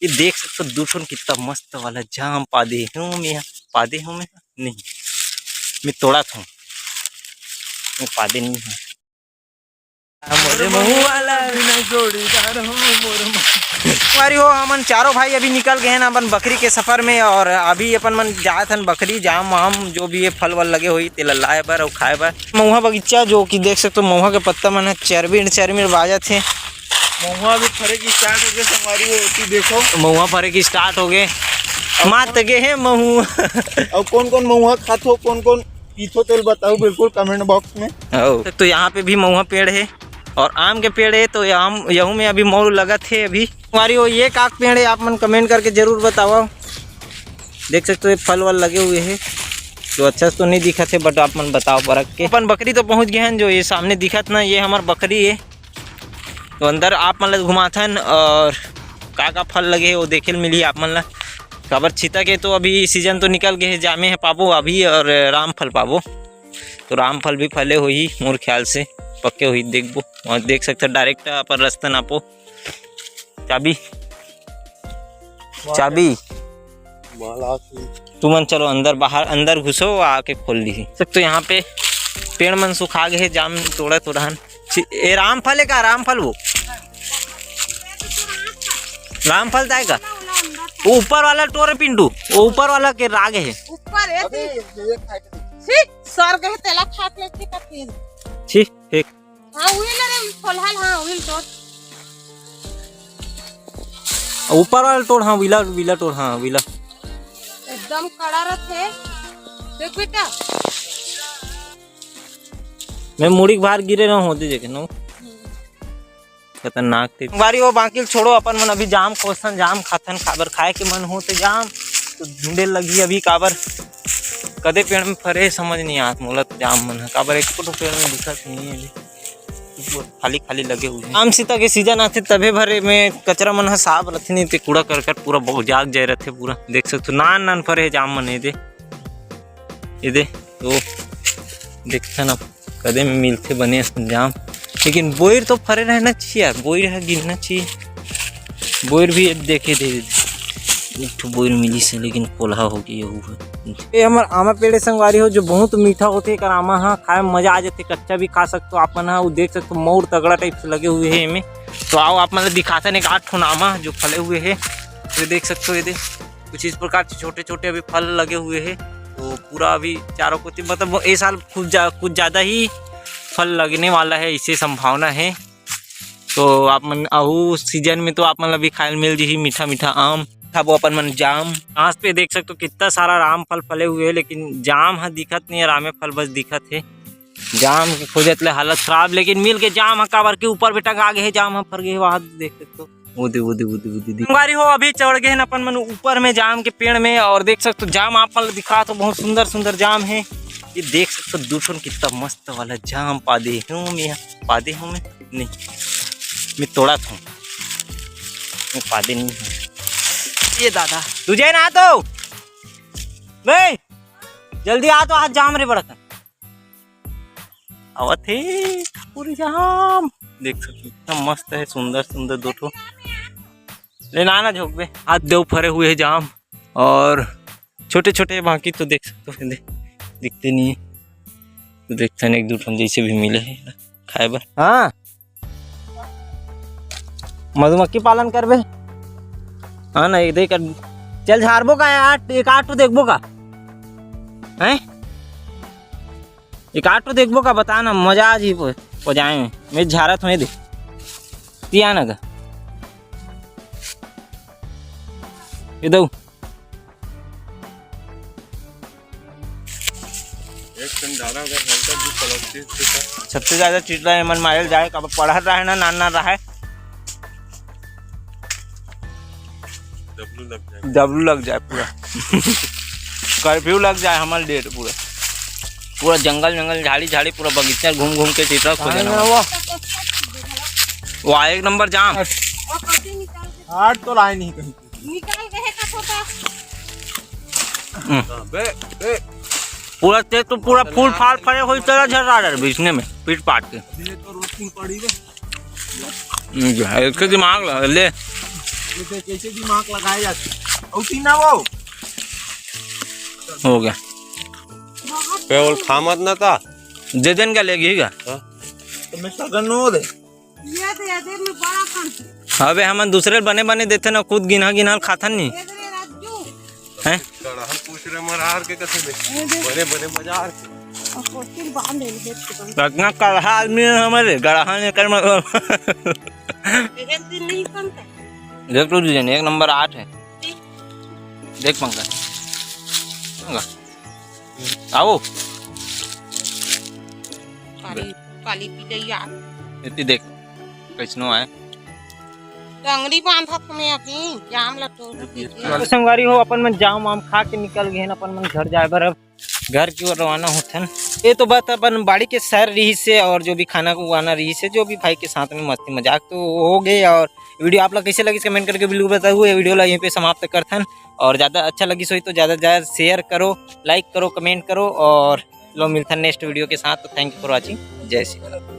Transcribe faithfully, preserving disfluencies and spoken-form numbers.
ये देख सकथो दू ठन कितना मस्त वाला जाम पादे हूँ मैं, पादे हूँ मैं, नहीं, मैं तोड़त हूँ, मैं पादे नहीं हूँ। मोरे महुआ ला बिना जोड़ीदार हो मोर महुआ। संगवारी हो, हमन चारों भाई अभी निकल गए हैं अपन बकरी के सफर में, और अभी अपन मन जात हन बकरी जाम वाम जो भी ये फल वल लगे होही तेला लाए बर अउ खाए बर। महुआ बगीचा जो कि देख सकथो महुआ के पत्ता मन ह चरमिर चरमिर बाजत हे। महुआ भी फरे के स्टार्ट हो गए संगवारी हो, ओती देखो। महुआ फरे के स्टार्ट हो गए, मात गे हे महुआ। अउ कौन कौन महुआ खाथो, कौन कौन पीथो तेल बताओ बिल्कुल कमेंट बॉक्स में। तो यहाँ पे भी महुआ पेड़ है और आम के पेड़ है, तो ये आम यहू में अभी मौर लगत है। अभी हमारी वो ये काक पेड़ है, आप मन कमेंट करके जरूर बताओ। देख सकते हो ये फल वल लगे हुए हैं, तो अच्छा से तो नहीं दिखत है, बट आप मन बताओ परख के। अपन बकरी तो पहुँच गए हैं, जो ये सामने दिखत ना, ये हमार बकरी है। तो अंदर आप मन ला घुमाथन और का का फल लगे हे वो देखे ल मिली आप मन ला। काबर छीता के तो अभी सीजन तो निकल गए हे, जामे हे पाबो अभी और रामफल पाबो। तो रामफल भी फले होही मोर ख्याल से, पक्के होही, देखबो। और देख सकते डायरेक्ट अपन रस्ता नापो। चाबी, चाबी। तुमन चलो अंदर, बाहर, अंदर घुसो, आके खोल ली। सब तो यहाँ पे पेड़ मन सुखा गए हे, जाम तोड़ा तोड़हन। छि-, ए रामफल है का? रामफल वो रामफल ताय का? वो ऊपर वाला टोर है पिंटू, वो ऊपर वाला के राग है। ऊपर है अबे, ती। ये खाए के छी, स्वर्ग है तेला खा के लेके का तेल। छी, फेंक। हाँ, उही ले रे, खोलहाल, हाँ, उही ले तोड़। ऊपर वाला तोड़, हाँ, विला, विला तोड़, हाँ, विला। एकदम कड़ा रथे। देख बेटा। मैं मुड़ी के बाहर गिरे ना होती देखे ना। खतरनाक थे। बारी वो बाकी छोड़ो, अपन मन अभी जाम खोजथन, जाम खाथन, काबर खाए के मन होते जाम तो ढूंढे लगी अभी काबर कदे पेड़ में फरे समझ नहीं आत मोला तो जाम मन ह, काबर एको ठो पेड़ में दिखत नहीं है अभी। खाली खाली लगे हुए हैं। आम सीता के सीजन आथे तभे भरे में कचरा मन ह साफ रथे, नहीं ते कूड़ा करकट पूरा बहुत जाग जाए रथे पूरा। देख सकते हो नान नान फरे हे जाम मन, ये दे, ये दे। तो देखथन अब कदे में मिलथे बने असन जाम, लेकिन बोइर तो फरे रहना चाहिए यार, बोइर ह गिरना चाहिए। बोइर भी देखे दे, एक ठो बोइर मिली से, लेकिन कोल्हा हो गई यहू है। ये हमर आमा पेड़ संगवारी हो, जो बहुत मीठा होथे, एकर आमा ह खाए में मजा आ जाथे, कच्चा भी खा सकते हो आप मन ह। वो देख सकते हो मौर तगड़ा टाइप से लगे हुए हैं एमे। तो आओ आप मतलब दिखाते हैं एक आठ ठो आमा जो फले हुए हैं, ये देख सकते हो, ये दे कुछ इस प्रकार से छोटे छोटे अभी फल लगे हुए हैं। तो पूरा अभी चारों कोती मतलब ये साल कुछ जा, कुछ ज़्यादा ही फल लगने वाला है, इसे संभावना है। तो आप मन अहू सीजन में तो आप मन ला भी खाए ल मिल जही मीठा मीठा आम। खाबो अपन मन जाम। घास पे देख सकते हो कितना सारा राम फल फले हुए है, लेकिन जाम ह दिखत नहीं है, रामे फल बस दिखत है। जाम के खोजत ले हालत खराब, लेकिन मिल के जाम ह काबर के ऊपर भी टंगा गे है, जाम ह फर गे है, वहाँ देख सकते हो। वो दे, वो दे, वो दे, वो दे, वो दे। संगवारी हो, अभी चढ़ गए हैं अपन मन ऊपर में जाम के पेड़ में, और देख सकते हो जाम आप मन ला दिखा तो बहुत सुंदर सुंदर जाम है। ये देख सकते हो दू ठन कितना मस्त वाला जाम पादे हूँ मैं, पादे हूँ मैं नहीं, मैं तोड़त हूँ, मैं पादे नहीं हूँ। ये दादा, तू जाए ना तो, बे, जल्दी आ तो, आज जाम रे बड़कन। आवत हे पूरी जाम, देख सकते हो, कितना मस्त है, सुंदर सुंदर दो ठो। ले ना, ना झोंकबे, हाथ देव फरे हुए है जाम, और छोटे छोटे बाकी तो देख सकते हो, दे, दिखते नहीं है, तो देखते हैं एक दो ठन जैसे भी मिले है खाए बर। हाँ, मधुमक्खी पालन करबे? हाँ ना, एक देख, चल झारबो का यार, एक आठ ठो देखबो का? हैं? एक आठ ठो देखबो का? बता ना, मजा आ जी पो-, पजाए में। मैं झारत हूँ, ये दे। तिया ना गा। ये दो। एक कन ज्यादा अगर हल्का भी पलटती है, तो सबसे ज्यादा चिटरा एमन मारल जाए, कब पढ़त रहे ना, नान नान रहे, डब्लू लग जाए। डब्लू लग जाए पूरा। कर्फ्यू लग जाए हमारे डेट पूरा। पूरा जंगल जंगल, झाड़ी झाड़ी, पूरा बगीचा घूम घूम के चिटरा खोजे ना। वाह, एक नंबर जाम। आठ तो लाए नहीं कहीं। निकल गए का छोटा। हम्म। बे, बे। पूरा ते तो पूरा फूल फाल फरे हुई तेरा झर्रा डर बीचने में पीट पाट के। अभी ये तो रोटिंग पड़ी है। हम्म, जो है, इसके दिमाग लगा ले। ये देख, कैसे दिमाग लगाए जाते। अउ तीन ना वो। हो गया। बहुत पेवल खा मत ना ता। दे देन का लेगी का? हाँ। तो मैं सगन नो दे। ये दे, ये दे, मैं बड़ा खान। अबे हमन दूसरे ल बने बने देथे ना, खुद गिनहा गिनहा ल खाथन नी। ये दे राजू। हैं? कड़हा पूछ रहे मरार के कथे में। ये दे। बने बने मजार के। और कोचिंग बांध ले, देख के बांध। इतना कड़हा आदमी है हमारे, गड़हा नहीं कर मतलब। एक दिन नहीं बनता। देख लो दीदी, एक नंबर आठ है। देख पंकज। पंकज। आओ। काली, काली पी गई यार। इतनी देख, कैसनो है। डंगरी बांधत हमें अभी, जाम लटोर के। तो संगवारी हो, अपन मन जाम वाम खा के निकल गए हैं, अपन मन घर जाए बर अब घर की ओर रवाना होथन। ये तो बात अपन बाड़ी के सैर रही से और जो भी खाना को आना रही से, जो भी भाई के साथ में मस्ती मजाक तो हो गए। और वीडियो आप लोग कैसे लगी कमेंट करके बिल्कुल बताओ। ये वीडियो ला यहीं पे समाप्त करथन और ज़्यादा अच्छा लगी सोई तो ज़्यादा से ज़्यादा शेयर करो, लाइक करो, कमेंट करो और लो मिलथन नेक्स्ट वीडियो के साथ। तो thank you for watching, जय श्री राम।